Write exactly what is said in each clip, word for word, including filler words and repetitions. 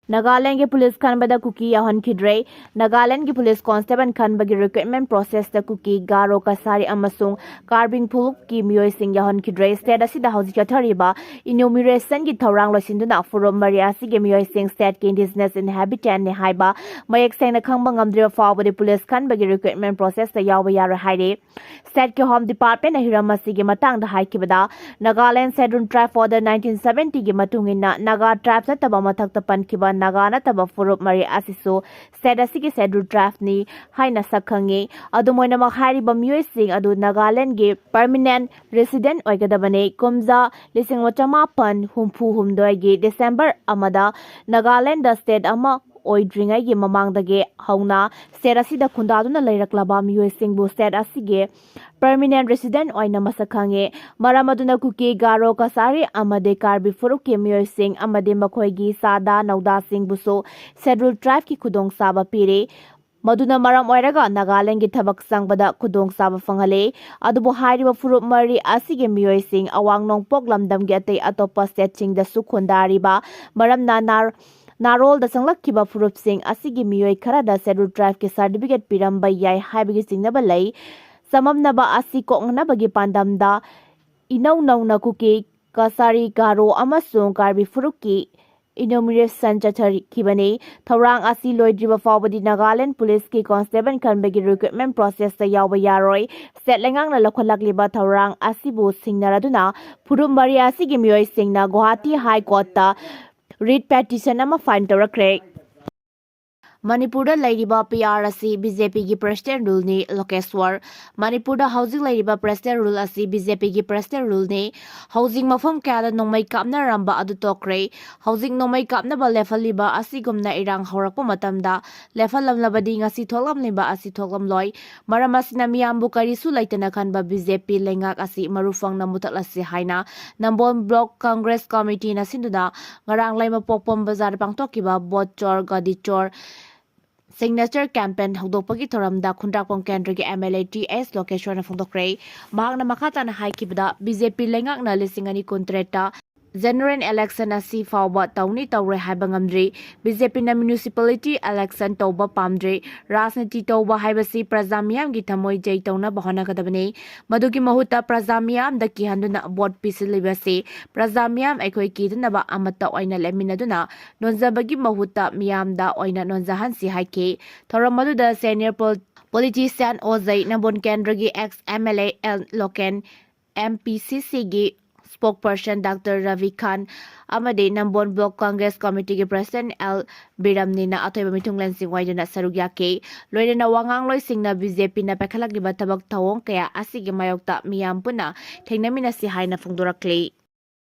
ꯅꯥꯒꯥꯂꯦꯟꯒꯤ police ꯈꯟꯕꯗ ꯀꯨꯀꯤ ꯌꯥꯎꯍꯟꯈꯤꯗ꯭ꯔꯦ꯫ ꯅꯥꯒꯥꯂꯦꯟꯒꯤ police constable ꯈꯟꯕꯒꯤ recruitment ꯄ꯭ꯔꯣꯁꯦꯁꯇ ꯀꯨꯀꯤ, ꯒꯥꯔꯣ, ꯀꯁꯥꯔꯤ ꯑꯃꯁꯨꯡ ꯀꯥꯔꯕꯤ ꯐꯨꯔꯨꯞꯀꯤ ꯃꯤꯑꯣꯏꯁꯤꯡ ꯌꯥꯎꯍꯟꯈꯤꯗ꯭ꯔꯦ꯫ ꯁ꯭ꯇꯦꯠ ꯑꯁꯤꯗ ꯍꯧꯖꯤꯛ ꯆꯠꯊꯔꯤꯕ ꯏꯅꯣꯃꯤꯔꯦꯁꯟꯒꯤ ꯊꯧꯔꯥꯡ ꯂꯣꯏꯁꯤꯟꯗꯨꯅ ꯐꯨꯔꯨꯞ ꯃꯔꯤ ꯑꯁꯤꯒꯤ ꯃꯤꯑꯣꯏꯁꯤꯡ ꯁ꯭ꯇꯦꯠꯀꯤ ꯏꯟꯗꯤꯖꯤꯅꯁ ꯏꯟꯍꯦꯕꯤꯇꯦꯟꯠꯅꯤ ꯍꯥꯏꯕ ꯃꯌꯦꯛ ꯁꯦꯡꯅ ꯈꯪꯕ ꯉꯝꯗ꯭ꯔꯤꯕ ꯐꯥꯎꯕꯗꯤ ꯄꯨꯂꯤꯁ ꯈꯟꯕꯒꯤ ꯔꯤꯀ꯭ꯔꯨꯠꯃꯦꯟ ꯄ꯭ꯔꯣꯁꯦꯁꯇ ꯌꯥꯎꯕ ꯌꯌꯥꯔꯣꯏ ꯍꯥꯏꯔꯤ꯫ ꯁ꯭ꯇꯦꯠꯀꯤ ꯍꯣꯝ ꯗꯤꯄꯥꯔꯠꯃꯦꯟꯅ ꯍꯤꯔꯝ ꯑꯁꯤꯒꯤ ꯃꯇꯥꯡꯗ ꯍꯥꯏꯈꯤꯕꯗ, ꯅꯥꯒꯥꯂꯦꯟ ꯁꯦꯗ꯭ꯌꯨꯜ ꯇ꯭ꯔꯥꯏꯕ ꯑꯣꯔꯗꯔ ꯅꯥꯏꯟꯇꯤꯟ ꯁꯕꯦꯟꯇꯤꯒꯤ ꯃꯇꯨꯡ ꯏꯟꯅ ꯅꯥꯒꯥ ꯇ꯭ꯔꯥꯏꯕ ꯅꯠꯇꯕ ꯃꯊꯛꯇ ꯄꯟꯈꯤꯕ ꯅꯥꯒꯥ ꯅꯠꯇꯕ ꯐꯨꯔꯨꯞ ꯃꯔꯤ ꯑꯁꯤꯁꯨ ꯁ꯭ꯇꯦꯠ ꯑꯁꯤꯒꯤ ꯁꯦꯗ꯭ꯌꯨꯜ ꯇ꯭ꯔꯥꯏꯕꯅꯤ ꯍꯥꯏꯅ ꯁꯛꯈꯪꯉꯤ꯫ ꯑꯗꯨꯝ ꯑꯣꯏꯅꯃꯛ, ꯍꯥꯏꯔꯤꯕ ꯃꯤꯑꯣꯏꯁꯤꯡ ꯑꯗꯨ ꯅꯥꯒꯥꯂꯦꯟꯒꯤ ꯄꯔꯃꯤꯅꯦꯟꯠ ꯔꯦꯁꯤꯗꯦꯟꯠ ꯑꯣꯏꯒꯗꯕꯅꯤ꯫ ꯀꯨꯝꯖꯥ ꯂꯤꯁꯤꯡ ꯑꯃ ꯆꯃꯥꯄꯟ ꯍꯨꯝꯐꯨ ꯍꯨꯝꯗꯣꯏꯒꯤ ꯗꯤꯁꯦꯝꯕꯔ ꯑꯃꯗ ꯅꯥꯒꯥꯂꯦꯟꯗ ꯁ꯭ꯇꯦꯠ ꯑꯃ ꯑꯣꯏꯗ꯭ꯔꯤꯉꯩꯒꯤ ꯃꯃꯥꯡꯗꯒꯤ ꯍꯧꯅ ꯁ꯭ꯇꯦꯠ ꯑꯁꯤꯗ ꯈꯨꯟꯗꯥꯗꯨꯅ ꯂꯩꯔꯛꯂꯕ ꯃꯤꯑꯣꯏꯁꯤꯡꯕꯨ ꯁ꯭ꯇꯦꯠ ꯑꯁꯤꯒꯤ ꯄꯔꯃꯤꯅꯦꯟꯠ ꯔꯦꯁꯤꯗꯦꯟꯠ ꯑꯣꯏꯅ ꯃꯁꯛ ꯈꯪꯉꯤ꯫ ꯃꯔꯝ ꯑꯗꯨꯅ ꯀꯨꯀꯤ, ꯒꯥꯔꯣ, ꯀꯁꯥꯔꯤ ꯑꯃꯗꯤ ꯀꯥꯔꯕꯤ ꯐꯨꯔꯨꯞꯀꯤ ꯃꯤꯑꯣꯏꯁꯤꯡ ꯑꯃꯗꯤ ꯃꯈꯣꯏꯒꯤ ꯆꯥꯗꯥ ꯅꯧꯗꯥꯁꯤꯡꯕꯨꯁꯨ ꯁꯦꯗ꯭ꯌꯨꯜ ꯇ꯭ꯔꯥꯏꯕꯀꯤ ꯈꯨꯗꯣꯡꯆꯥꯕ ꯄꯤꯔꯤ꯫ ꯃꯗꯨꯅ ꯃꯔꯝ ꯑꯣꯏꯔꯒ ꯅꯥꯒꯥꯂꯦꯟꯒꯤ ꯊꯕꯛ ꯆꯪꯕꯗ ꯈꯨꯗꯣꯡꯆꯥꯕ ꯐꯪꯍꯜꯂꯤ꯫ ꯑꯗꯨꯕꯨ ꯍꯥꯏꯔꯤꯕ ꯐꯨꯔꯨꯞ ꯃꯔꯤ ꯑꯁꯤꯒꯤ ꯃꯤꯑꯣꯏꯁꯤꯡ ꯑꯋꯥꯡ ꯅꯣꯡꯄꯣꯛ ꯂꯝꯗꯝꯒꯤ ꯑꯇꯩ ꯑꯇꯣꯞꯄ ꯁ꯭ꯇꯦꯠꯁꯤꯡꯗꯁꯨ ꯈꯨꯟꯗꯥꯔꯤꯕ ꯃꯔꯝꯅ ꯅꯥꯔ-, ꯅꯥꯔꯣꯜꯗ ꯆꯪꯂꯛꯈꯤꯕ ꯐꯨꯔꯨꯞꯁꯤꯡ ꯑꯁꯤꯒꯤ ꯃꯤꯑꯣꯏ ꯈꯔꯗ ꯁꯦꯗ꯭ꯌꯨꯜ ꯇ꯭ꯔꯥꯏꯕꯀꯤ ꯁꯥꯔꯇꯤꯐꯤꯀꯦꯠ ꯄꯤꯔꯝꯕ ꯌꯥꯏ ꯍꯥꯏꯕꯒꯤ ꯆꯤꯡꯅꯕ ꯂꯩ꯫ ꯆꯃꯝꯅꯕ ꯑꯁꯤ ꯀꯣꯛꯅꯅꯕꯒꯤ ꯄꯥꯟꯗꯝꯗ ꯏꯅꯧ ꯅꯧꯅ ꯀꯨꯀꯤ, ꯀꯁꯥꯔꯤ, ꯒꯥꯔꯣ ꯑꯃꯁꯨꯡ ꯀꯥꯔꯕꯤ ꯐꯨꯔꯨꯞꯀꯤ ꯏꯅꯣꯃꯤꯔꯦꯁꯟ ꯆꯠꯊꯔꯤꯈꯤꯕꯅꯤ꯫ ꯊꯧꯔꯥꯡ ꯑꯁꯤ ꯂꯣꯏꯗ꯭ꯔꯤꯕ ꯐꯥꯎꯕꯗꯤ ꯅꯥꯒꯥꯂꯦꯟ ꯄꯨꯂꯤꯁꯀꯤ ꯀꯣꯟꯁꯇꯦꯕꯜ ꯈꯟꯕꯒꯤ ꯔꯤꯀ꯭ꯔꯨꯠꯃꯦꯟ ꯄ꯭ꯔꯣꯁꯦꯁꯇ ꯌꯥꯎꯕ ꯌꯥꯔꯣꯏ꯫ ꯁ꯭ꯇꯦꯠ ꯂꯩꯉꯥꯛꯅ ꯂꯧꯈꯠꯂꯛꯂꯤꯕ ꯊꯧꯔꯥꯡ ꯑꯁꯤꯕꯨ ꯁꯤꯡꯅꯔꯗꯨꯅ ꯐꯨꯔꯨꯞ ꯃꯔꯤ ꯑꯁꯤꯒꯤ ꯃꯤꯑꯣꯏꯁꯤꯡꯅ ꯒꯨꯋꯥꯍꯥꯇꯤ ꯍꯥꯏ ꯀꯣꯔꯠꯇ ꯔꯤꯠ ꯄꯦꯇꯤꯁꯟ ꯑꯃ ꯐꯥꯏꯜ ꯇꯧꯔꯛꯈ꯭ꯔꯦ꯫ ꯃꯅꯤꯄꯨꯔꯗ ꯂꯩꯔꯤꯕ ꯄꯤ ꯑꯥꯔ ꯑꯁꯤ ꯕꯤ ꯖꯦ ꯄꯤꯒꯤ ꯄ꯭ꯔꯁꯤꯗꯦꯟꯠ ꯔꯨꯜꯅꯤ, ꯂꯣꯀꯦꯁ꯭ꯋꯔ꯫ ꯃꯅꯤꯄꯨꯔꯗ ꯍꯧꯖꯤꯛ ꯂꯩꯔꯤꯕ ꯄ꯭ꯔꯁꯤꯗꯦꯟꯠ ꯔꯨꯜ ꯑꯁꯤ ꯕꯤ ꯖꯦ ꯄꯤꯒꯤ ꯄ꯭ꯔꯁꯤꯗꯦꯟꯠ ꯔꯨꯜꯅꯤ꯫ ꯍꯧꯖꯤꯛ ꯃꯐꯝ ꯀꯌꯥꯗ ꯅꯣꯡꯃꯩ ꯀꯥꯞꯅꯔꯝꯕ ꯑꯗꯨ ꯇꯣꯛꯈ꯭ꯔꯦ꯫ ꯍꯧꯖꯤꯛ ꯅꯣꯡꯃꯩ ꯀꯥꯞꯅꯕ ꯂꯦꯞꯍꯜꯂꯤꯕ ꯑꯁꯤꯒꯨꯝꯅ ꯏꯔꯥꯡ ꯍꯧꯔꯛꯄ ꯃꯇꯝꯗ ꯂꯦꯞꯍꯜꯂꯝꯂꯕꯗꯤ ꯉꯁꯤ ꯊꯣꯛꯂꯝꯂꯤꯕ ꯑꯁꯤ ꯊꯣꯛꯂꯝꯂꯣꯏ꯫ ꯃꯔꯝ ꯑꯁꯤꯅ ꯃꯤꯌꯥꯝꯕꯨ ꯀꯔꯤꯁꯨ ꯂꯩꯇꯅ ꯈꯟꯕ ꯕꯤ ꯖꯦ ꯄꯤ ꯂꯩꯉꯥꯛ ꯑꯁꯤ ꯃꯔꯨ ꯐꯪꯅ ꯃꯨꯊꯠꯂꯁꯤ ꯍꯥꯏꯅ ꯅꯝꯕꯣꯜ ꯕ꯭ꯂꯣꯛ ꯀꯪꯒ꯭ꯔꯦꯁ ꯀꯃꯤꯇꯤꯅ ꯁꯤꯟꯗꯨꯅ ꯉꯔꯥꯡ ꯂꯩꯃꯄꯣꯛꯄꯝ ꯕꯖꯥꯔꯗ ꯄꯥꯡꯊꯣꯛꯈꯤꯕ ꯚꯣꯠ ꯆꯣꯔ ꯒꯥꯗꯤ ꯆꯣꯔ ꯁꯤꯒꯅꯦꯆꯔ ꯀꯦꯝꯄꯦꯟ ꯍꯧꯗꯣꯛꯄꯒꯤ ꯊꯧꯔꯝꯗ ꯈꯨꯟꯗ꯭ꯔꯥꯛꯄꯝ ꯀꯦꯟꯗ꯭ꯔꯒꯤ ꯑꯦꯝ ꯑꯦꯜ ꯑꯦ ꯇꯤ ꯑꯦꯁ ꯂꯣꯀꯦꯁ꯭ꯋꯔꯅ ꯐꯣꯡꯗꯣꯛꯈ꯭ꯔꯦ꯫ ꯃꯍꯥꯛꯅ ꯃꯈꯥ ꯇꯥꯅ ꯍꯥꯏꯈꯤꯕꯗ, ꯕꯤ ꯖꯦ ꯄꯤ ꯂꯩꯉꯥꯛꯅ ꯂꯤꯁꯤꯡ ꯑꯅꯤ ꯀꯨꯟꯇꯔꯦꯠꯇ General election ꯑꯁꯤ ꯐꯥꯎꯕ ꯇꯧꯅꯤ ꯇꯧꯔꯣꯏ ꯍꯥꯏꯕ ꯉꯝꯗ꯭ꯔꯤ꯫ ꯕꯤ ꯖꯦ ꯄꯤꯅ municipality election ꯇꯧꯕ ꯄꯥꯝꯗ꯭ꯔꯤ꯫ ꯔꯥꯖꯅꯤꯇꯤ ꯇꯧꯕ ꯍꯥꯏꯕꯁꯤ ꯄ꯭ꯔꯖꯥ ꯃꯤꯌꯥꯝꯒꯤ ꯊꯃꯣꯏ ꯖꯩ ꯇꯧꯅꯕ ꯍꯣꯠꯅꯒꯗꯕꯅꯤ꯫ ꯃꯗꯨꯒꯤ ꯃꯍꯨꯠꯇ ꯄ꯭ꯔꯖꯥ ꯃꯤꯌꯥꯝꯗ ꯀꯤꯍꯟꯗꯨꯅ vote ꯄꯤꯁꯤꯜꯂꯤꯕꯁꯤ ꯄ꯭ꯔꯖꯥ ꯃꯤꯌꯥꯝ ꯑꯩꯈꯣꯏ ꯀꯤꯗꯅꯕ ꯑꯃꯠꯇ ꯑꯣꯏꯅ ꯂꯦꯞꯃꯤꯟꯅꯗꯨꯅ ꯅꯣꯟꯖꯕꯒꯤ ꯃꯍꯨꯠꯇ ꯃꯤꯌꯥꯝꯗ ꯑꯣꯏꯅ ꯅꯣꯟꯖꯍꯟꯁꯤ ꯍꯥꯏꯈꯤ꯫ ꯊꯧꯔꯝ ꯑꯗꯨꯗ senior pol-, politician ꯑꯣꯖꯩ ꯅꯝꯕꯣꯜ ꯀꯦꯟꯗ꯭ꯔꯒꯤ ex M L A L local, M P C Cꯒꯤ spokesperson Doctor Ravi Khan ꯑꯃꯗꯤ ꯅꯝꯕꯣꯜ Block Congress Committeeꯒꯤ President L ꯕꯤꯔꯝꯅꯤꯅ ꯑꯊꯣꯏꯕ ꯃꯤꯊꯨꯡꯂꯦꯟꯁꯤꯡ ꯋꯥꯏꯗꯨꯅ ꯁꯔꯨꯛ ꯌꯥꯈꯤ꯫ ꯂꯣꯏꯅꯅ ꯋꯥꯉꯥꯡꯂꯣꯏꯁꯤꯡꯅ ꯕꯤ ꯖꯦ ꯄꯤꯅ ꯄꯥꯏꯈꯠꯂꯛꯂꯤꯕ ꯊꯕꯛ ꯊꯧꯑꯣꯡ ꯀꯌꯥ ꯑꯁꯤꯒꯤ ꯃꯥꯌꯣꯛꯇ ꯃꯤꯌꯥꯝ ꯄꯨꯟꯅ ꯊꯦꯡꯅꯃꯤꯟꯅꯁꯤ ꯍꯥꯏꯅ ꯐꯣꯡꯗꯣꯔꯛꯂꯤ꯫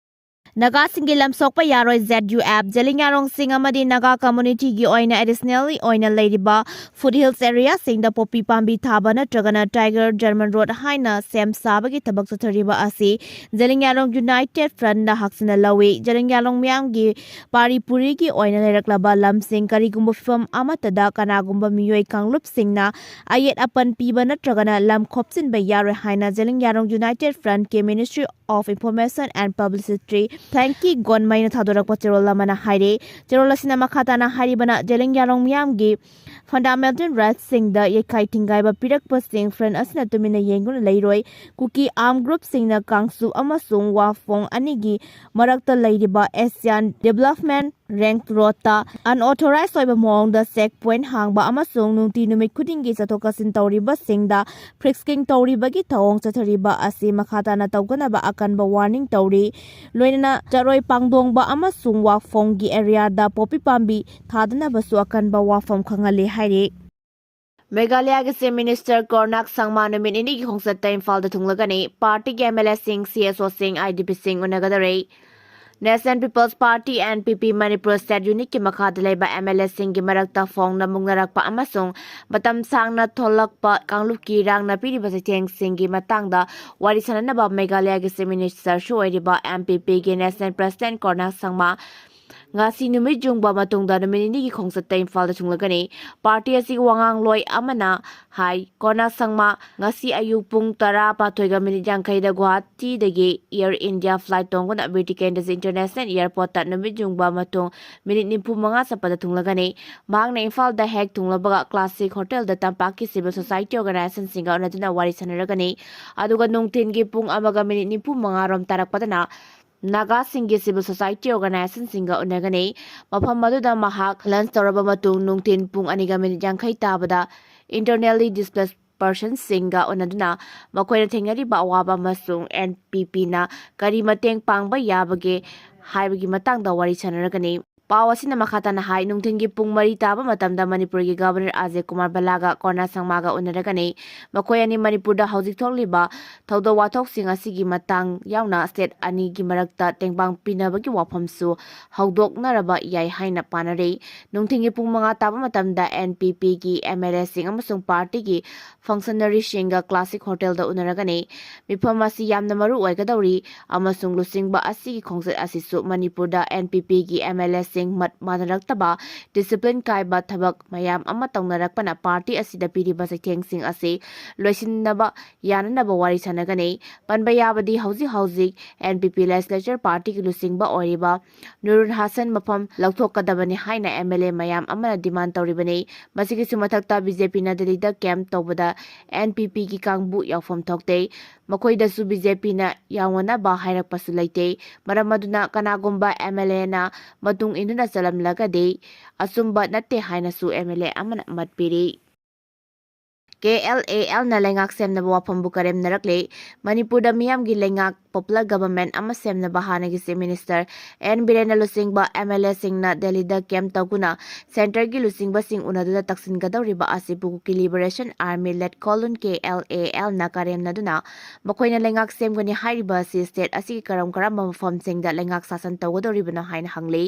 ꯅꯥꯒꯥꯁꯤꯡꯒꯤ ꯂꯝ ꯁꯣꯛꯄ ꯌꯥꯔꯣꯏ, Z U F꯫ ꯖꯦꯂꯤꯌꯥꯡꯔꯣꯡꯁꯤꯡ ꯑꯃꯗꯤ ꯅꯥꯒꯥ communityꯒꯤ ꯑꯣꯏꯅ additionally ꯑꯣꯏꯅ ꯂꯩꯔꯤꯕ foothills areaꯁꯤꯡꯗ ꯄꯣꯄꯤ ꯄꯥꯝꯕꯤ ꯊꯥꯕ ꯅꯠꯇ꯭ꯔꯒꯅ Tiger German Road ꯍꯥꯏꯅ ꯁꯦꯝ ꯁꯥꯕꯒꯤ ꯊꯕꯛ ꯆꯠꯊꯔꯤꯕ ꯑꯁꯤ ꯖꯦꯂꯤꯌꯥꯡꯔꯣꯡ United Frontꯅ ꯍꯛꯆꯤꯟꯅ ꯂꯧꯏ꯫ ꯖꯦꯂꯤꯌꯥꯡꯔꯣꯡ ꯃꯤꯌꯥꯝꯒꯤ ꯄꯥꯔꯤ ꯄꯨꯔꯤꯒꯤ ꯑꯣꯏꯅ ꯂꯩꯔꯛꯂꯕ ꯂꯝꯁꯤꯡ ꯀꯔꯤꯒꯨꯝꯕ ꯐꯤꯚꯝ ꯑꯃꯠꯇꯗ ꯀꯅꯥꯒꯨꯝꯕ ꯃꯤꯑꯣꯏ ꯀꯥꯡꯂꯨꯞꯁꯤꯡꯅ ꯑꯌꯦꯠ ꯑꯄꯟ ꯄꯤꯕ ꯅꯠꯇ꯭ꯔꯒꯅ ꯂꯝ ꯈꯣꯞꯆꯤꯟꯕ ꯌꯥꯔꯣꯏ ꯍꯥꯏꯅ Zeliangrong United Frontꯀꯤ Ministry of Information and Publicity Frankie Gonmeiꯅ ꯊꯥꯗꯣꯔꯛꯄ ꯆꯦꯔꯣꯜ ꯑꯃꯅ ꯍꯥꯏꯔꯤ꯫ ꯆꯦꯔꯣꯜ ꯑꯁꯤꯅ ꯃꯈꯥ ꯇꯥꯅ ꯍꯥꯏꯔꯤꯕꯅ, ꯖꯦꯂꯤꯌꯥꯡꯔꯣꯡ ꯃꯤꯌꯥꯝꯒꯤ fundamental rightsꯁꯤꯡꯗ ꯌꯩꯈꯥꯏ ꯊꯤꯡꯒꯥꯏꯕ ꯄꯤꯔꯛꯄꯁꯤꯡ Front ꯑꯁꯤꯅ ꯇꯨꯃꯤꯟꯅ ꯌꯦꯡꯗꯨꯅ ꯂꯩꯔꯣꯏ꯫ ꯀꯨꯀꯤ armed groupꯁꯤꯡꯅ ꯀꯥꯡꯁꯨ ꯑꯃꯁꯨꯡ ꯋꯥꯐꯣꯡ ꯑꯅꯤꯒꯤ ꯃꯔꯛꯇ ꯂꯩꯔꯤꯕ Asian Development Rank Roadꯇ unauthorized ꯑꯣꯏꯕ ꯃꯑꯣꯡꯗ check point ꯍꯥꯡꯕ ꯑꯃꯁꯨꯡ ꯅꯨꯡꯇꯤ ꯅꯨꯃꯤꯠ ꯈꯨꯗꯤꯡꯒꯤ ꯆꯠꯊꯣꯛ ꯆꯠꯁꯤꯟ ꯇꯧꯔꯤꯕꯁꯤꯡꯗ frisking ꯇꯧꯔꯤꯕꯒꯤ ꯊꯧꯑꯣꯡ ꯆꯠꯊꯔꯤꯕ ꯑꯁꯤ ꯃꯈꯥ ꯇꯥꯅ ꯇꯧꯒꯅꯕ ꯑꯀꯟꯕ warning ꯇꯧꯔꯤ꯫ ꯂꯣꯏꯅꯅ ꯆꯔꯣꯏ ꯄꯥꯡꯗꯣꯡꯕ ꯑꯃꯁꯨꯡ ꯋꯥꯐꯣꯡꯒꯤ areaꯗ ꯄꯣꯄꯤ ꯄꯥꯝꯕꯤ ꯊꯥꯗꯅꯕꯁꯨ ꯑꯀꯟꯕ ꯋꯥꯐꯝ ꯈꯪꯍꯜꯂꯤ ꯍꯥꯏꯔꯤ꯫ ꯃꯦꯘꯥꯂꯌꯥꯒꯤ Chief Minister ꯀꯣꯔꯅꯥꯛ ꯁꯪꯃꯥ ꯅꯨꯃꯤꯠ ꯅꯤꯅꯤꯒꯤ ꯈꯣꯡꯆꯠꯇ ꯏꯝꯐꯥꯜꯗ ꯊꯨꯡꯂꯒꯅꯤ꯫ Partyꯒꯤ M L Aꯁꯤꯡ, C S Oꯁꯤꯡ, I D Pꯁꯤꯡ ꯎꯅꯒꯗꯧꯔꯤ꯫ National People's Party, N P P, Manipur State Unitꯀꯤ ꯃꯈꯥꯗ ꯂꯩꯕ M L Aꯁꯤꯡꯒꯤ ꯃꯔꯛꯇ ꯐꯣꯡꯅ ꯃꯨꯛꯅꯔꯛꯄ ꯑꯃꯁꯨꯡ ꯃꯇꯝ ꯁꯥꯡꯅ ꯊꯣꯛꯂꯛꯄ ꯀꯥꯡꯂꯨꯞꯀꯤ ꯏꯔꯥꯡꯅ ꯄꯤꯔꯤꯕ ꯆꯩꯊꯦꯡꯁꯤꯡꯒꯤ ꯃꯇꯥꯡꯗ ꯋꯥꯔꯤ ꯁꯥꯅꯅꯕ ꯃꯦꯘꯥꯂꯌꯥꯒꯤ Chief Ministerꯁꯨ ꯑꯣꯏꯔꯤꯕ M P Pꯒꯤ National President ꯀꯣꯔꯅꯥꯛ ꯁꯪꯃꯥ ꯉꯁꯤ ꯅꯨꯃꯤꯠ ꯌꯨꯡꯕ ꯃꯇꯨꯡꯗ ꯅꯨꯃꯤꯠ ꯅꯤꯅꯤꯒꯤ ꯈꯣꯡꯆꯠꯇ ꯏꯝꯐꯥꯜꯗ ꯊꯨꯡꯂꯒꯅꯤ꯫ ꯄꯥꯔꯇꯤ ꯑꯁꯤꯒꯤ ꯋꯥꯉꯥꯡꯂꯣꯏ ꯑꯃꯅ ꯍꯥꯏ, ꯀꯣꯅꯥ ꯁꯪꯃꯥ ꯉꯁꯤ ꯑꯌꯨꯛ ꯄꯨꯡ ꯇꯔꯥ ꯃꯥꯊꯣꯏꯒ ꯃꯤꯅꯤꯠ ꯌꯥꯡꯈꯩꯗ ꯒꯨꯋꯥꯍꯥꯇꯤꯗꯒꯤ ꯑꯦꯌꯔ ꯏꯟꯗꯤꯌꯥ ꯐ꯭ꯂꯥꯏꯠ ꯇꯣꯡꯗꯨꯅ ꯕꯤꯔ ꯇꯤꯀꯦꯟꯗ꯭ꯔꯖꯤꯠ ꯏꯟꯇꯔꯅꯦꯁꯅꯦꯜ ꯑꯦꯌꯔꯄꯣꯔꯠꯇ ꯅꯨꯃꯤꯠ ꯌꯨꯡꯕ ꯃꯇꯨꯡ ꯃꯤꯅꯤꯠ ꯅꯤꯐꯨ ꯃꯉꯥ ꯆꯠꯄꯗ ꯊꯨꯡꯂꯒꯅꯤ꯫ ꯃꯍꯥꯛꯅ ꯏꯝꯐꯥꯜꯗ ꯍꯦꯛ ꯊꯨꯡꯂꯕꯒ ꯀ꯭ꯂꯥꯁꯤꯛ ꯍꯣꯇꯦꯜꯗ ꯇꯝꯄꯥꯛꯀꯤ ꯁꯤꯚꯤꯜ ꯁꯣꯁꯥꯏꯇꯤ ꯑꯣꯔꯒꯅꯥꯏꯖꯦꯁꯟꯁꯤꯡꯒ ꯎꯅꯗꯨꯅ ꯋꯥꯔꯤ ꯁꯥꯟꯅꯔꯒꯅꯤ꯫ ꯑꯗꯨꯒ ꯅꯨꯡꯊꯤꯜꯒꯤ ꯄꯨꯡ ꯑꯃꯒ ꯃꯤꯅꯤꯠ ꯅꯤꯐꯨ ꯃꯉꯥ ꯔꯣꯝ ꯇꯥꯔꯛꯄꯗꯅ ꯅꯥꯒꯥꯁꯤꯡꯒꯤ ꯁꯤꯚꯤꯜ ꯁꯣꯁꯥꯏꯇꯤ ꯑꯣꯔꯒꯅꯥꯏꯖꯦꯁꯟꯁꯤꯡꯒ ꯎꯅꯒꯅꯤ꯫ ꯃꯐꯝ ꯑꯗꯨꯗ ꯃꯍꯥꯛ ꯂꯟꯆ ꯇꯧꯔꯕ ꯃꯇꯨꯡ ꯅꯨꯡꯊꯤꯜ ꯄꯨꯡ ꯑꯅꯤꯒ ꯃꯤꯅꯤꯠ ꯌꯥꯡꯈꯩ ꯇꯥꯕꯗ internally displaced personꯁꯤꯡꯒ ꯎꯅꯗꯨꯅ ꯃꯈꯣꯏꯅ ꯊꯦꯡꯅꯔꯤꯕ ꯑꯋꯥꯕ ꯑꯃꯁꯨꯡ ꯑꯦꯟ ꯄꯤ ꯄꯤꯅ ꯀꯔꯤ ꯃꯇꯦꯡ ꯄꯥꯡꯕ ꯌꯥꯕꯒꯦ ꯍꯥꯏꯕꯒꯤ ꯃꯇꯥꯡꯗ ꯋꯥꯔꯤ ꯁꯥꯟꯅꯔꯒꯅꯤ꯫ ꯄꯥꯎ ꯑꯁꯤꯅ ꯃꯈꯥ ꯇꯥꯅ ꯍꯥꯏ, ꯅꯨꯡꯊꯤꯜꯒꯤ ꯄꯨꯡ ꯃꯔꯤ ꯇꯥꯕ ꯃꯇꯝꯗ ꯃꯅꯤꯄꯨꯔꯒꯤ ꯒꯚꯔꯅꯔ ꯑꯖꯌ ꯀꯨꯃꯥꯔ ꯚꯜꯂꯥꯒ ꯀꯣꯅꯥ ꯁꯪꯃꯥꯒ ꯎꯅꯔꯒꯅꯤ꯫ ꯃꯈꯣꯏ ꯑꯅꯤ ꯃꯅꯤꯄꯨꯔꯗ ꯍꯧꯖꯤꯛ ꯊꯣꯛꯂꯤꯕ ꯊꯧꯗꯣꯛ ꯋꯥꯊꯣꯛꯁꯤꯡ ꯑꯁꯤꯒꯤ ꯃꯇꯥꯡ ꯌꯥꯎꯅ ꯁ꯭ꯇꯦꯠ ꯑꯅꯤꯒꯤ ꯃꯔꯛꯇ ꯇꯦꯡꯕꯥꯡ ꯄꯤꯅꯕꯒꯤ ꯋꯥꯐꯝꯁꯨ ꯍꯧꯗꯣꯛꯅꯔꯕ ꯌꯥꯏ ꯍꯥꯏꯅ ꯄꯥꯅꯔꯤ꯫ ꯅꯨꯡꯊꯤꯜꯒꯤ ꯄꯨꯡ ꯃꯉꯥ ꯇꯥꯕ ꯃꯇꯝꯗ ꯑꯦꯟ ꯄꯤ ꯄꯤꯒꯤ ꯑꯦꯝ ꯑꯦꯜ ꯑꯦꯁꯤꯡ ꯑꯃꯁꯨꯡ ꯄꯥꯔꯇꯤꯒꯤ ꯐꯪꯁꯅꯔꯤꯁꯤꯡꯒ ꯀ꯭ꯂꯥꯁꯤꯛ ꯍꯣꯇꯦꯜꯗ ꯎꯅꯔꯒꯅꯤ꯫ ꯃꯤꯐꯝ ꯑꯁꯤ ꯌꯥꯝꯅ ꯃꯔꯨ ꯑꯣꯏꯒꯗꯧꯔꯤ ꯑꯃꯁꯨꯡ ꯂꯨꯆꯤꯡꯕ ꯑꯁꯤꯒꯤ ꯈꯣꯡꯆꯠ ꯑꯁꯤꯁꯨ ꯃꯅꯤꯄꯨꯔꯗ ꯑꯦꯟ ꯄꯤ ꯄꯤꯒꯤ ꯑꯦꯝ ꯑꯦꯜ ꯑꯦꯁꯤꯡ ꯃꯠ ꯃꯥꯟꯅꯔꯛꯇꯕ, ꯗꯤꯁꯤꯄ꯭ꯂꯤꯟ ꯀꯥꯏꯕ ꯊꯕꯛ ꯃꯌꯥꯝ ꯑꯃ ꯇꯧꯅꯔꯛꯄꯅ ꯄꯥꯔꯇꯤ ꯑꯁꯤꯗ ꯄꯤꯔꯤꯕ ꯆꯩꯊꯦꯡꯁꯤꯡ ꯑꯁꯤ ꯂꯣꯏꯁꯤꯟꯅꯕ ꯌꯥꯅꯅꯕ ꯋꯥꯔꯤ ꯁꯥꯟꯅꯒꯅꯤ꯫ ꯄꯟꯕ ꯌꯥꯕꯗꯤ ꯍꯧꯖꯤꯛ ꯍꯧꯖꯤꯛ ꯑꯦꯟ ꯄꯤ ꯄꯤ ꯂꯦꯖꯤꯁꯂꯦꯆꯔ ꯄꯥꯔꯇꯤꯒꯤ ꯂꯨꯆꯤꯡꯕ ꯑꯣꯏꯔꯤꯕ ꯅꯨꯔꯨꯜ ꯍꯥꯁꯟ ꯃꯐꯝ ꯂꯧꯊꯣꯛꯀꯗꯕꯅꯤ ꯍꯥꯏꯅ ꯑꯦꯝ ꯑꯦꯜ ꯑꯦ ꯃꯌꯥꯝ ꯑꯃꯅ ꯗꯤꯃꯥꯟ ꯇꯧꯔꯤꯕꯅꯤ꯫ ꯃꯁꯤꯒꯤꯁꯨ ꯃꯊꯛꯇ ꯕꯤ ꯖꯦ ꯄꯤꯅ ꯗꯦꯜꯂꯤꯗ ꯀꯦꯝꯞ ꯇꯧꯕꯗ ꯑꯦꯟ ꯄꯤ ꯄꯤꯒꯤ ꯀꯥꯡꯕꯨ ꯌꯥꯎꯐꯝ ꯊꯣꯛꯇꯦ꯫ ꯃꯈꯣꯏꯗꯁꯨ ꯕꯤ ꯖꯦ ꯄꯤꯅ ꯌꯥꯎꯅꯅꯕ ꯍꯥꯏꯔꯛꯄꯁꯨ ꯂꯩꯇꯦ꯫ ꯃꯔꯝ ꯑꯗꯨꯅ ꯀꯅꯥꯒꯨꯝꯕ ꯑꯦꯝ ꯑꯦꯜ ꯑꯦꯅ ꯃꯇꯨꯡ ꯏꯟꯗꯨꯅ ꯆꯠꯂꯝꯂꯒꯗꯤ ꯑꯆꯨꯝꯕ ꯅꯠꯇꯦ ꯍꯥꯏꯅꯁꯨ ꯑꯦꯝ ꯑꯦꯜ ꯑꯦ ꯑꯃꯅ ꯃꯠ ꯄꯤꯔꯤ꯫ ꯀꯦ ꯑꯦꯜ ꯑꯦ ꯑꯦꯜꯅ ꯂꯩꯉꯥꯛ ꯁꯦꯝꯅꯕ ꯋꯥꯐꯝꯕꯨ ꯀꯔꯦꯝꯅꯔꯛꯂꯦ꯫ ꯃꯅꯤꯄꯨꯔꯗ ꯃꯤꯌꯥꯝꯒꯤ ꯂꯩꯉꯥꯛ, ꯄꯣꯄꯨꯂꯔ ꯒꯚꯔꯟꯃꯦꯟꯠ ꯑꯃ ꯁꯦꯝꯅꯕ ꯍꯥꯟꯅꯒꯤ ꯆꯤꯐ ꯃꯤꯅꯤꯁꯇꯔ ꯑꯦꯟ ꯕꯤꯔꯦꯟꯅ ꯂꯨꯆꯤꯡꯕ ꯑꯦꯝ ꯑꯦꯜ ꯑꯦꯁꯤꯡꯅ ꯗꯦꯜꯂꯤꯗ ꯀꯦꯝꯞ ꯇꯧꯗꯨꯅ ꯁꯦꯟꯇꯔꯒꯤ ꯂꯨꯆꯤꯡꯕꯁꯤꯡ ꯎꯅꯗꯨꯅ ꯇꯛꯁꯤꯟꯒꯗꯧꯔꯤꯕ ꯑꯁꯤꯕꯨ Kuki Liberation Army Letkolun K L A ꯑꯦꯜꯅ ꯀꯔꯦꯝꯅꯗꯨꯅ ꯃꯈꯣꯏꯅ ꯂꯩꯉꯥꯛ ꯁꯦꯝꯒꯅꯤ ꯍꯥꯏꯔꯤꯕ ꯑꯁꯤ ꯁ꯭ꯇꯦꯠ ꯑꯁꯤꯒꯤ ꯀꯔꯝ ꯀꯔꯝꯕ ꯃꯐꯝꯁꯤꯡꯗ ꯂꯩꯉꯥꯛ ꯁꯥꯁꯟ ꯇꯧꯒꯗꯧꯔꯤꯕꯅꯣ ꯍꯥꯏꯅ ꯍꯪꯂꯤ꯫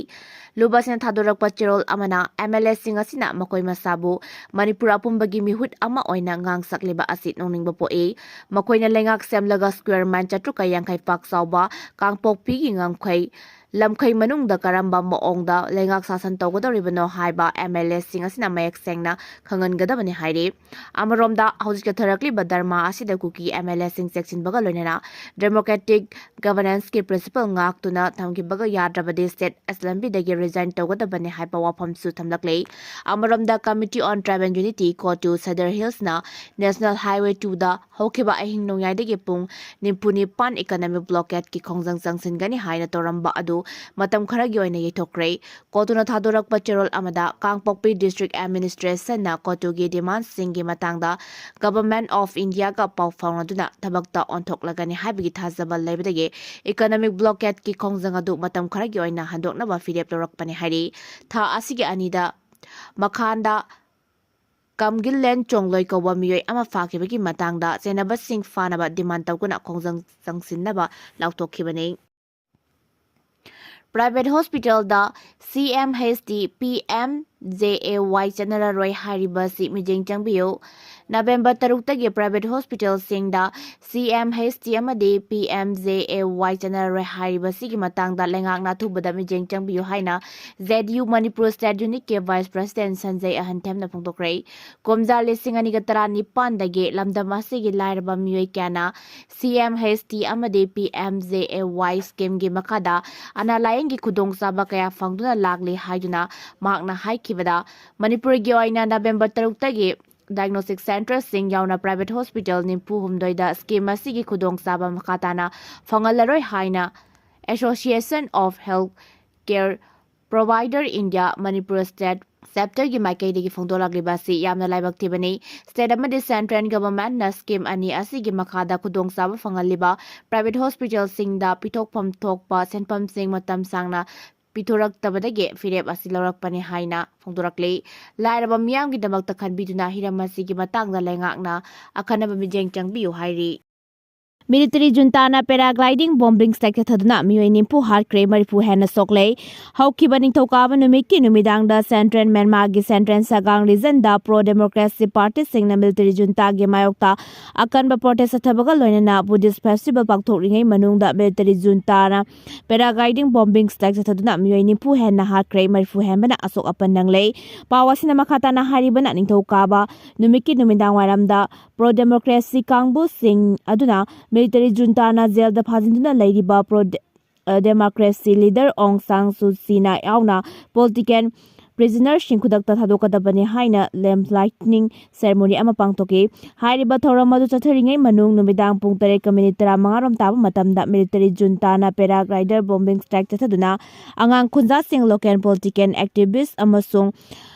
ꯂꯨꯕ ꯑꯁꯤꯅ ꯊꯥꯗꯣꯔꯛꯄ ꯆꯦꯔꯣꯜ ꯑꯃꯅ ꯑꯦꯝ ꯑꯦꯜ ꯑꯦꯁꯤꯡ ꯑꯁꯤꯅ ꯃꯈꯣꯏ ꯃꯁꯥꯕꯨ ꯃꯅꯤꯄꯨꯔ ꯑꯄꯨꯝꯕꯒꯤ ꯃꯤꯍꯨꯠ ꯑꯃ ꯑꯣꯏꯅ ꯉꯥꯡ ꯁꯛꯂꯤꯕ ꯑꯁꯤ ꯅꯣꯛꯅꯤꯡꯕ ꯄꯣꯛꯏ꯫ ꯃꯈꯣꯏꯅ ꯂꯩꯉꯥꯛ ꯁꯦꯝꯂꯒ ꯁ꯭ꯀ꯭ꯋꯦꯔ ꯃꯥꯏꯜ ꯆꯥꯇ꯭ꯔꯨꯛꯀ ꯌꯥꯡꯈꯩ ꯄꯥꯛ ꯆꯥꯎꯕ ꯀꯥꯡꯄꯣꯛꯄꯤꯒꯤ ꯉꯝꯈꯩ ꯂꯝꯈꯩ ꯃꯅꯨꯡꯗ ꯀꯔꯝꯕ ꯃꯑꯣꯡꯗ ꯂꯩꯉꯥꯛ ꯁꯥꯁꯟ ꯇꯧꯒꯗꯧꯔꯤꯕꯅꯣ ꯍꯥꯏꯕ MLA ꯁꯤꯡ ꯑꯁꯤꯅ ꯃꯌꯦꯛ ꯁꯦꯡꯅ ꯈꯪꯍꯟꯒꯗꯕꯅꯤ ꯍꯥꯏꯔꯤ꯫ ꯑꯃꯔꯣꯝꯗ, ꯍꯧꯖꯤꯛ ꯆꯠꯊꯔꯛꯂꯤꯕ ꯙꯔꯃ ꯑꯁꯤꯗ ꯀꯨꯀꯤ MLA ꯁꯤꯡ ꯆꯦꯛꯁꯤꯟꯕꯒ ꯂꯣꯏꯅꯅ democratic governance ꯀꯤ principle ꯉꯥꯛꯇꯨꯅ ꯊꯝꯈꯤꯕꯒ ꯌꯥꯗ꯭ꯔꯕꯗꯤ state assembly ꯗꯒꯤ resign ꯇꯧꯒꯗꯕꯅꯤ ꯍꯥꯏꯕ ꯋꯥꯐꯝꯁꯨ ꯊꯝꯂꯛꯂꯦ꯫ ꯑꯃꯔꯣꯝꯗ, Committee on Tribal Unity, CoTU, Sadar Hills ꯅ National Highway two ꯗ ꯍꯧꯈꯤꯕ ꯑꯍꯤꯡ ꯅꯣꯡꯌꯥꯏꯗꯒꯤ ꯄꯨꯡ ꯅꯤꯐꯨ ꯅꯤꯄꯥꯟ economic blockade ꯀꯤ ꯈꯣꯡꯖꯪ ꯆꯪꯁꯤꯟꯒꯅꯤ ꯍꯥꯏꯅ ꯇꯧꯔꯝꯕ ꯑꯗꯨ ꯃꯇꯝ ꯈꯔꯒꯤ ꯑꯣꯏꯅ ꯌꯩꯊꯣꯛꯈ꯭ꯔꯦ꯫ CoTU ꯅ ꯊꯥꯗꯣꯔꯛꯄ ꯆꯦꯔꯣꯜ ꯑꯃꯗ, ꯀꯥꯡꯄꯣꯛꯄꯤ district administration ꯅ CoTU ꯒꯤ demand ꯁꯤꯡꯒꯤ ꯃꯇꯥꯡꯗ Government of India ꯒ ꯄꯥꯎ ꯐꯥꯎꯅꯗꯨꯅ ꯊꯕꯛꯇ ꯑꯣꯟꯊꯣꯛꯂꯒꯅꯤ ꯍꯥꯏꯕꯒꯤ ꯊꯥꯖꯕ ꯂꯩꯕꯗꯒꯤ economic blockade ꯀꯤ ꯈꯣꯡꯖꯪ ꯑꯗꯨ ꯃꯇꯝ ꯈꯔꯒꯤ ꯑꯣꯏꯅ ꯍꯟꯗꯣꯛꯅꯕ ꯐꯤꯔꯦꯞ ꯂꯧꯔꯛꯄꯅꯤ ꯍꯥꯏꯔꯤ꯫ ꯊꯥ ꯑꯁꯤꯒꯤ ꯑꯅꯤꯗ ꯃꯈꯥꯟꯗ ꯀꯝꯒꯤꯜꯂꯦꯟ ꯆꯣꯡꯂꯣꯏ ꯀꯧꯕ ꯃꯤꯑꯣꯏ ꯑꯃ ꯐꯥꯈꯤꯕꯒꯤ ꯃꯇꯥꯡꯗ ꯆꯦꯟꯅꯕꯁꯤꯡ ꯐꯥꯅꯕ demand ꯇꯧꯗꯨꯅ ꯈꯣꯡꯖꯪ ꯆꯪꯁꯤꯟꯅꯕ ꯂꯥꯎꯊꯣꯛꯈꯤꯕꯅꯤ꯫ Private hospital ꯗ CMHT PMJAY ꯆꯠꯅꯔꯔꯣꯏ ꯍꯥꯏꯔꯤꯕꯁꯤ ꯃꯤꯠꯌꯦꯡ ꯆꯪꯕꯤꯌꯨ꯫ ꯅꯕꯦꯝꯕꯔ ꯇꯔꯨꯛꯇꯒꯤ private hospital ꯁꯤꯡꯗ CMHT ꯑꯃꯗꯤ PMJAY ꯆꯠꯅꯔꯔꯣꯏ ꯍꯥꯏꯔꯤꯕꯁꯤꯒꯤ ꯃꯇꯥꯡꯗ ꯂꯩꯉꯥꯛꯅ ꯑꯊꯨꯕꯗ ꯃꯤꯠꯌꯦꯡ ꯆꯪꯕꯤꯌꯨ ꯍꯥꯏꯅ ZU Manipur State Unit ꯀꯤ Vice President ꯁꯟꯖꯌ ꯑꯍꯟꯊꯦꯝꯅ ꯐꯣꯡꯗꯣꯛꯈ꯭ꯔꯦ꯫ ꯀꯨꯝꯖꯥ ꯂꯤꯁꯤꯡ ꯑꯅꯤꯒ ꯇꯔꯥꯅꯤꯄꯥꯟꯗꯒꯤ ꯂꯝꯗꯝ ꯑꯁꯤꯒꯤ ꯂꯥꯏꯔꯕ ꯃꯤꯑꯣꯏ ꯀꯌꯥꯅ CMHT ꯑꯃꯗꯤ PMJAY scheme ꯒꯤ ꯃꯈꯥꯗ ꯑꯅꯥ ꯂꯥꯌꯦꯡꯒꯤ ꯈꯨꯗꯣꯡꯆꯥꯕ ꯀꯌꯥ ꯐꯪꯗꯨꯅ ꯂꯥꯛꯂꯤ ꯍꯥꯏꯗꯨꯅ ꯃꯍꯥꯛꯅ ꯍꯥꯏꯈꯤꯕꯗ, ꯃꯅꯤꯄꯨꯔꯒꯤ ꯑꯣꯏꯅ ꯅꯕꯦꯝꯕꯔ ꯇꯔꯨꯛꯇꯒꯤ diagnostic centre ꯁꯤꯡ ꯌꯥꯎꯅ private hospital ꯅꯤꯐꯨ ꯍꯨꯝꯗꯣꯏꯗ scheme ꯑꯁꯤꯒꯤ ꯈꯨꯗꯣꯡꯆꯥꯕ ꯃꯈꯥ ꯇꯥꯅ ꯐꯪꯍꯜꯂꯔꯣꯏ ꯍꯥꯏꯅ Association of Health Care Provider India Manipur State Chapter ꯒꯤ ꯃꯥꯏꯀꯩꯗꯒꯤ ꯐꯣꯡꯗꯣꯛꯂꯛꯂꯤꯕ ꯑꯁꯤ ꯌꯥꯝꯅ ꯂꯥꯏꯕꯛ ꯊꯤꯕꯅꯤ꯫ State ꯑꯃꯗꯤ central government ꯅ scheme ꯑꯅꯤ ꯑꯁꯤꯒꯤ ꯃꯈꯥꯗ ꯈꯨꯗꯣꯡꯆꯥꯕ ꯐꯪꯍꯜꯂꯤꯕ private hospital ꯁꯤꯡꯗ ꯄꯤꯊꯣꯛꯐꯝ ꯊꯣꯛꯄ ꯁꯦꯟꯐꯝꯁꯤꯡ ꯃꯇꯝ ꯁꯥꯡꯅ ꯄꯤꯊꯣꯔꯛꯇꯕꯗꯒꯤ ꯐꯤꯔꯦꯞ ꯑꯁꯤ ꯂꯧꯔꯛꯄꯅꯤ ꯍꯥꯏꯅ ꯐꯣꯡꯗꯣꯔꯛꯂꯤ꯫ ꯂꯥꯏꯔꯕ ꯃꯤꯌꯥꯝꯒꯤꯗꯃꯛꯇ ꯈꯟꯕꯤꯗꯨꯅ ꯍꯤꯔꯝ ꯑꯁꯤꯒꯤ ꯃꯇꯥꯡꯗ ꯂꯩꯉꯥꯛꯅ ꯑꯈꯟꯅꯕ ꯃꯤꯠꯌꯦꯡ ꯆꯪꯕꯤꯌꯨ ꯍꯥꯏꯔꯤ꯫ Military juntaꯅ paragliding bombing strike ꯆꯠꯊꯗꯨꯅ ꯃꯤꯑꯣꯏ ꯅꯤꯐꯨ ꯍꯥꯠꯈ꯭ꯔꯦ, ꯃꯔꯤꯐꯨ ꯍꯦꯟꯅ ꯁꯣꯛꯂꯦ꯫ ꯍꯧꯈꯤꯕ ꯅꯤꯡꯊꯧꯀꯥꯕ ꯅꯨꯃꯤꯠꯀꯤ ꯅꯨꯃꯤꯗꯥꯡꯗ central Myanmarꯒꯤ central Sagaing regionꯗ pro democracy partyꯁꯤꯡꯅ military juntaꯒꯤ ꯃꯥꯌꯣꯛꯇ ꯑꯀꯟꯕ protest ꯆꯠꯊꯕꯒ ꯂꯣꯏꯅꯅ Buddhist festival ꯄꯥꯡꯊꯣꯛꯂꯤꯉꯩ ꯃꯅꯨꯡꯗ military juntaꯅ paragliding bombing strike ꯆꯠꯊꯗꯨꯅ ꯃꯤꯑꯣꯏ ꯅꯤꯐꯨ ꯍꯦꯟꯅ ꯍꯥꯠꯈ꯭ꯔꯦ, ꯃꯔꯤꯐꯨ ꯍꯦꯟꯕꯅ ꯑꯁꯣꯛ ꯑꯄꯟ ꯅꯪꯂꯦ꯫ ꯄꯥꯎ ꯑꯁꯤꯅ ꯃꯈꯥ ꯇꯥꯅ ꯍꯥꯏꯔꯤꯕꯅ ꯅꯤꯡꯊꯧꯀꯥꯕ ꯅꯨꯃꯤꯠꯀꯤ ꯅꯨꯃꯤꯗꯥꯡ ꯋꯥꯏꯔꯝꯗ pro democracy ꯀꯥꯡꯕꯨꯁꯤꯡ ꯑꯗꯨꯅ military juntaꯅ jailꯗ ꯐꯥꯖꯤꯟꯗꯨꯅ ꯂꯩꯔꯤꯕ pro democracy leader Aung San Suu Kyiꯅ ꯌꯥꯎꯅ political prisonerꯁꯤꯡ ꯈꯨꯗꯛꯇ ꯊꯥꯗꯣꯛꯀꯗꯕꯅꯤ ꯍꯥꯏꯅ lamp lighting ceremony ꯑꯃ ꯄꯥꯡꯊꯣꯛꯈꯤ꯫ ꯍꯥꯏꯔꯤꯕ ꯊꯧꯔꯝ ꯑꯗꯨ ꯆꯠꯊꯔꯤꯉꯩ ꯃꯅꯨꯡ ꯅꯨꯃꯤꯗꯥꯡ ꯄꯨꯡ ꯇꯔꯦꯠꯀ minute ꯇꯔꯥꯃꯉꯥ ꯔꯣꯝ ꯇꯥꯕ ꯃꯇꯝꯗ military juntaꯅ paraglider bombing strike ꯆꯠꯊꯗꯨꯅ ꯑꯉꯥꯡ ꯈꯨꯟꯖꯥꯁꯤꯡ, local political activist ꯑꯃꯁꯨꯡ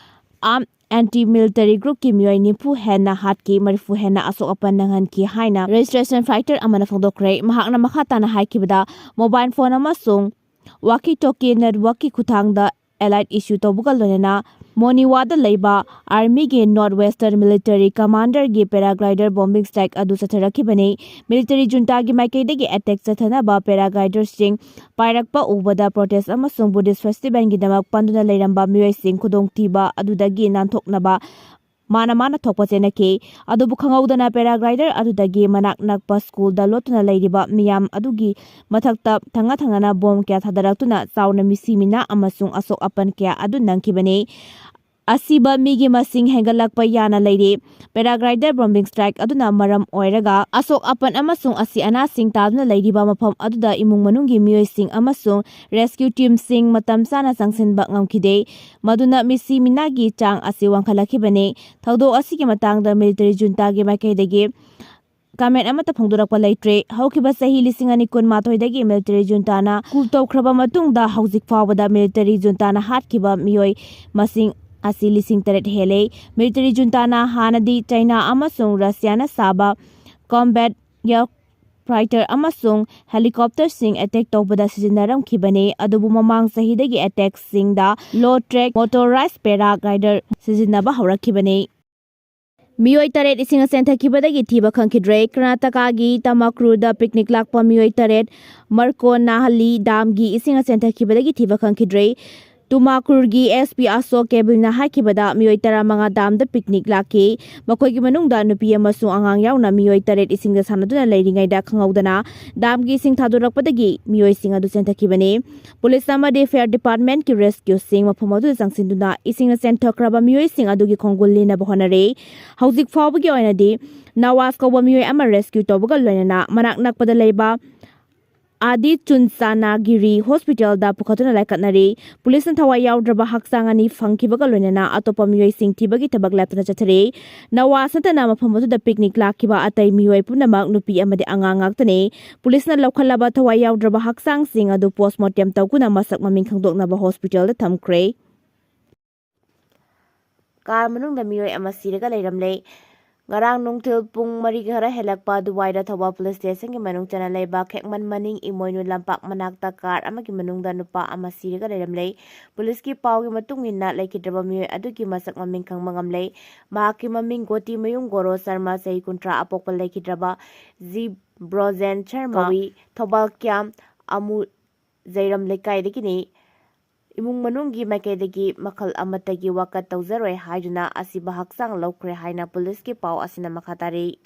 armed anti military groupꯀꯤ ꯃꯤꯑꯣꯏ ꯅꯤꯐꯨ ꯍꯦꯟꯅ ꯍꯥꯠꯈꯤ, ꯃꯔꯤꯐꯨ ꯍꯦꯟꯅ ꯑꯁꯣꯛ ꯑꯄꯟ ꯅꯪꯍꯟꯈꯤ ꯍꯥꯏꯅ resistance fighter ꯑꯃꯅ ꯐꯣꯡꯗꯣꯛꯈ꯭ꯔꯦ꯫ ꯃꯍꯥꯛꯅ ꯃꯈꯥ ꯇꯥꯅ ꯍꯥꯏꯈꯤꯕꯗ, mobile phone ꯑꯃꯁꯨꯡ walkie talkie networkꯀꯤ ꯈꯨꯠꯊꯥꯡꯗ alert issue ꯇꯧꯕꯒ ꯂꯣꯏꯅꯅ ꯃꯣꯅꯤꯋꯥꯗ ꯂꯩꯕ armyꯒꯤ North Western Military Commanderꯒꯤ paraglider bombing strike ꯑꯗꯨ ꯆꯠꯊꯔꯛꯈꯤꯕꯅꯤ꯫ Military juntaꯒꯤ ꯃꯥꯏꯀꯩꯗꯒꯤ attack ꯆꯠꯊꯅꯕ paragliderꯁꯤꯡ ꯄꯥꯏꯔꯛꯄ ꯎꯕꯗ protest ꯑꯃꯁꯨꯡ Buddhist festivalꯒꯤꯗꯃꯛ ꯄꯟꯗꯨꯅ ꯂꯩꯔꯝꯕ ꯃꯤꯑꯣꯏꯁꯤꯡ ꯈꯨꯗꯣꯡꯊꯤꯕ ꯑꯗꯨꯗꯒꯤ ꯅꯥꯟꯊꯣꯛꯅꯕ ꯃꯥꯅ ꯃꯥꯅ ꯊꯣꯛꯄ ꯆꯦꯟꯅꯈꯤ꯫ ꯑꯗꯨꯕꯨ ꯈꯪꯍꯧꯗꯅ paraglider ꯑꯗꯨꯗꯒꯤ ꯃꯅꯥꯛ ꯅꯛꯄ schoolꯗ ꯂꯣꯠꯇꯨꯅ ꯂꯩꯔꯤꯕ ꯃꯤꯌꯥꯝ ꯑꯗꯨꯒꯤ ꯃꯊꯛꯇ ꯊꯪꯅ ꯊꯪꯅꯅ bomb ꯀꯌꯥ ꯊꯥꯗꯔꯛꯇꯨꯅ ꯆꯥꯎꯅ ꯃꯤꯁꯤ ꯃꯤꯅꯥ ꯑꯃꯁꯨꯡ ꯑꯁꯣꯛ ꯑꯄꯟ ꯀꯌꯥ ꯑꯗꯨ ꯅꯪꯈꯤꯕꯅꯤ꯫ ꯑꯁꯤꯕ ꯃꯤꯒꯤ ꯃꯁꯤꯡ ꯍꯦꯟꯒꯠꯂꯛꯄ ꯌꯥꯅ ꯂꯩꯔꯤ꯫ Paraglider bombing strike ꯑꯗꯨꯅ ꯃꯔꯝ ꯑꯣꯏꯔꯒ ꯑꯁꯣꯛ ꯑꯄꯟ ꯑꯃꯁꯨꯡ ꯑꯁꯤ ꯑꯅꯥꯁꯤꯡ ꯇꯥꯗꯨꯅ ꯂꯩꯔꯤꯕ ꯃꯐꯝ ꯑꯗꯨꯗ ꯏꯃꯨꯡ ꯃꯅꯨꯡꯒꯤ ꯃꯤꯑꯣꯏꯁꯤꯡ ꯑꯃꯁꯨꯡ rescue teamꯁꯤꯡ ꯃꯇꯝ ꯆꯥꯅ ꯆꯪꯁꯤꯟꯕ ꯉꯝꯈꯤꯗꯦ, ꯃꯗꯨꯅ ꯃꯤꯁꯤ ꯃꯤꯅꯥꯒꯤ ꯆꯥꯡ ꯑꯁꯤ ꯋꯥꯡꯈꯠꯂꯛꯈꯤꯕꯅꯤ꯫ ꯊꯧꯗꯣꯛ ꯑꯁꯤꯒꯤ ꯃꯇꯥꯡꯗ military juntaꯒꯤ ꯃꯥꯏꯀꯩꯗꯒꯤ comment ꯑꯃꯠꯇ ꯐꯣꯡꯗꯣꯔꯛꯄ ꯂꯩꯇ꯭ꯔꯦ꯫ ꯍꯧꯈꯤꯕ ꯆꯍꯤ ꯂꯤꯁꯤꯡ ꯑꯅꯤ ꯀꯨꯟꯃꯥꯊꯣꯏꯗꯒꯤ military juntaꯅ coup ꯇꯧꯈ꯭ꯔꯕ ꯃꯇꯨꯡꯗ ꯍꯧꯖꯤꯛ ꯐꯥꯎꯕꯗ military juntaꯅ ꯍꯥꯠꯈꯤꯕ ꯃꯤꯑꯣꯏ ꯃꯁꯤꯡ ꯑꯁꯤ ꯂꯤꯁꯤꯡ ꯇꯔꯦꯠ ꯍꯦꯜꯂꯦ꯫ Military juntaꯅ ꯍꯥꯟꯅꯗꯤ China ꯑꯃꯁꯨꯡ Russiaꯅ ꯁꯥꯕ combat aircraft fighter ꯑꯃꯁꯨꯡ helicopterꯁꯤꯡ attack ꯇꯧꯕꯗ ꯁꯤꯖꯤꯟꯅꯔꯝꯈꯤꯕꯅꯤ, ꯑꯗꯨꯕꯨ ꯃꯃꯥꯡ ꯆꯍꯤꯗꯒꯤ attackꯁꯤꯡꯗ low tech motorized paraglider ꯁꯤꯖꯤꯟꯅꯕ ꯍꯧꯔꯛꯈꯤꯕꯅꯤ꯫ ꯃꯤꯑꯣꯏ ꯇꯔꯦꯠ ꯏꯁꯤꯡꯅ ꯆꯦꯟꯊꯈꯤꯕꯗꯒꯤ ꯊꯤꯕ ꯈꯪꯈꯤꯗ꯭ꯔꯦ꯫ ꯀꯔꯅꯥꯇꯀꯥꯒꯤ ꯇꯃꯀ꯭ꯔꯨꯔꯗ ꯄꯤꯛꯅꯤꯛ ꯂꯥꯛꯄ ꯃꯤꯑꯣꯏ ꯇꯔꯦꯠ ꯃꯔꯀꯣꯅꯥꯍꯜꯂꯤ ꯗꯥꯝꯒꯤ ꯏꯁꯤꯡꯅ ꯆꯦꯟꯊꯈꯤꯕꯗꯒꯤ ꯊꯤꯕ ꯈꯪꯈꯤꯗ꯭ꯔꯦ꯫ ꯇꯨꯃꯥꯀ꯭ꯔꯨꯔꯒꯤ S P ꯑꯁꯣꯛ ꯀꯦꯕꯤꯜꯅ ꯍꯥꯏꯈꯤꯕꯗ, ꯃꯤꯑꯣꯏ ꯇꯔꯥꯃꯉꯥ ꯗꯥꯝꯗ ꯄꯤꯛꯅꯤꯛ ꯂꯥꯛꯈꯤ꯫ ꯃꯈꯣꯏꯒꯤ ꯃꯅꯨꯡꯗ ꯅꯨꯄꯤ ꯑꯃꯁꯨꯡ ꯑꯉꯥꯡ ꯌꯥꯎꯅ ꯃꯤꯑꯣꯏ ꯇꯔꯦꯠ ꯏꯁꯤꯡꯗ ꯁꯥꯟꯅꯗꯨꯅ ꯂꯩꯔꯤꯉꯩꯗ ꯈꯪꯍꯧꯗꯅ ꯗꯥꯝꯒꯤ ꯏꯁꯤꯡ ꯊꯥꯗꯣꯔꯛꯄꯗꯒꯤ ꯃꯤꯑꯣꯏꯁꯤꯡ ꯑꯗꯨ ꯆꯦꯟꯊꯈꯤꯕꯅꯤ꯫ ꯄꯨꯂꯤꯁ ꯑꯃꯗꯤ ꯐꯥꯌꯔ ꯗꯤꯄꯥꯔꯠꯃꯦꯟꯠꯀꯤ ꯔꯦꯁꯀ꯭ꯌꯨꯁꯤꯡ ꯃꯐꯝ ꯑꯗꯨꯗ ꯆꯪꯁꯤꯟꯗꯨꯅ ꯏꯁꯤꯡꯅ ꯆꯦꯟꯊꯈ꯭ꯔꯕ ꯃꯤꯑꯣꯏꯁꯤꯡ ꯑꯗꯨꯒꯤ ꯈꯣꯡꯒꯨꯜ ꯂꯤꯅꯕ ꯍꯣꯠꯅꯔꯤ꯫ ꯍꯧꯖꯤꯛ ꯐꯥꯎꯕꯒꯤ ꯑꯣꯏꯅꯗꯤ ꯅꯋꯥꯖ ꯀꯧꯕ ꯃꯤꯑꯣꯏ ꯑꯃ ꯔꯦꯁꯀ꯭ꯌꯨ ꯇꯧꯕꯒ ꯂꯣꯏꯅꯅ ꯃꯅꯥꯛ ꯅꯛꯄꯗ ꯂꯩꯕ ꯑꯥꯗꯤ ꯆꯨꯟꯆꯥꯅꯥꯒꯤꯔꯤ ꯍꯣꯁꯄꯤꯇꯥꯜꯗ ꯄꯨꯈꯠꯇꯨꯅ ꯂꯥꯏꯀꯠꯅꯔꯤ꯫ ꯄꯨꯂꯤꯁꯅ ꯊꯋꯥꯏ ꯌꯥꯎꯗ꯭ꯔꯕ ꯍꯛꯆꯥꯡ ꯑꯅꯤ ꯐꯪꯈꯤꯕꯒ ꯂꯣꯏꯅꯅ ꯑꯇꯣꯞꯄ ꯃꯤꯑꯣꯏꯁꯤꯡ ꯊꯤꯕꯒꯤ ꯊꯕꯛ ꯂꯦꯞꯇꯅ ꯆꯠꯊꯔꯤ꯫ ꯅꯋꯥꯖ ꯅꯠꯇꯅ ꯃꯐꯝ ꯑꯗꯨꯗ ꯄꯤꯛꯅꯤꯛ ꯂꯥꯛꯈꯤꯕ ꯑꯇꯩ ꯃꯤꯑꯣꯏ ꯄꯨꯝꯅꯃꯛ ꯅꯨꯄꯤ ꯑꯃꯗꯤ ꯑꯉꯥꯡ ꯉꯥꯛꯇꯅꯤ꯫ ꯄꯨꯂꯤꯁꯅ ꯂꯧꯈꯠꯂꯕ ꯊꯋꯥꯏ ꯌꯥꯎꯗ꯭ꯔꯕ ꯍꯛꯆꯥꯡꯁꯤꯡ ꯑꯗꯨ ꯄꯣꯁ꯭ꯠꯃꯣꯔꯇꯦꯝ ꯇꯧꯗꯨꯅ ꯃꯁꯛ ꯃꯃꯤꯡ ꯈꯪꯗꯣꯛꯅꯕ ꯍꯣꯁꯄꯤꯇꯥꯜꯗ ꯊꯝꯈ꯭ꯔꯦ꯫ ꯀꯥꯔ ꯃꯅꯨꯡꯗ ꯃꯤꯑꯣꯏ ꯑꯃ ꯁꯤꯔꯒ ꯂꯩꯔꯝꯂꯦ꯫ ꯉꯔꯥꯡ ꯅꯨꯡꯊꯤꯜ ꯄꯨꯡ ꯃꯔꯤ ꯈꯔ ꯍꯦꯜꯂꯛꯄ ꯑꯗꯨꯋꯥꯏꯗ ꯊꯧꯕꯥꯜ ꯄꯨꯂꯤꯁ ꯁ꯭ꯇꯦꯁꯟꯒꯤ ꯃꯅꯨꯡ ꯆꯟꯅ ꯂꯩꯕ ꯈꯦꯛꯃꯟ ꯃꯅꯤꯡ ꯏꯃꯣꯏꯅꯨ ꯂꯝꯄꯥꯛ ꯃꯅꯥꯛꯇ ꯀꯥꯔ ꯑꯃꯒꯤ ꯃꯅꯨꯡꯗ ꯅꯨꯄꯥ ꯑꯃ ꯁꯤꯔꯒ ꯂꯩꯔꯝꯂꯦ꯫ ꯄꯨꯂꯤꯁꯀꯤ ꯄꯥꯎꯒꯤ ꯃꯇꯨꯡ ꯏꯟꯅ, ꯂꯩꯈꯤꯗ꯭ꯔꯕ ꯃꯤꯑꯣꯏ ꯑꯗꯨꯒꯤ ꯃꯁꯛ ꯃꯃꯤꯡ ꯈꯪꯕ ꯉꯝꯂꯦ꯫ ꯃꯍꯥꯛꯀꯤ ꯃꯃꯤꯡ ꯒꯣꯇꯤꯃꯌꯨꯝ ꯒꯣꯔꯣ ꯁꯔꯃ, ꯆꯍꯤ ꯀꯨꯟꯊ꯭ꯔꯥ ꯑꯄꯣꯛꯄ, ꯂꯩꯈꯤꯗ꯭ꯔꯕ ꯖꯤ ꯕ꯭ꯔꯣꯖꯦꯟ ꯁꯔꯃ ꯀꯧꯏ꯫ ꯊꯧꯕꯥꯜ ꯀ꯭ꯌꯥꯝ ꯑꯃꯨ ꯖꯩꯔꯝ ꯂꯩꯀꯥꯏꯗꯒꯤꯅꯤ꯫ ꯏꯃꯨꯡ ꯃꯅꯨꯡꯒꯤ ꯃꯥꯏꯀꯩꯗꯒꯤ ꯃꯈꯜ ꯑꯃꯠꯇꯒꯤ ꯋꯥꯀꯠ ꯇꯧꯖꯔꯣꯏ ꯍꯥꯏꯗꯨꯅ ꯑꯁꯤꯕ ꯍꯛꯆꯥꯡ ꯂꯧꯈ꯭ꯔꯦ ꯍꯥꯏꯅ ꯄꯨꯂꯤꯁꯀꯤ ꯄꯥꯎ ꯑꯁꯤꯅ ꯃꯈꯥ ꯇꯥꯔꯤ꯫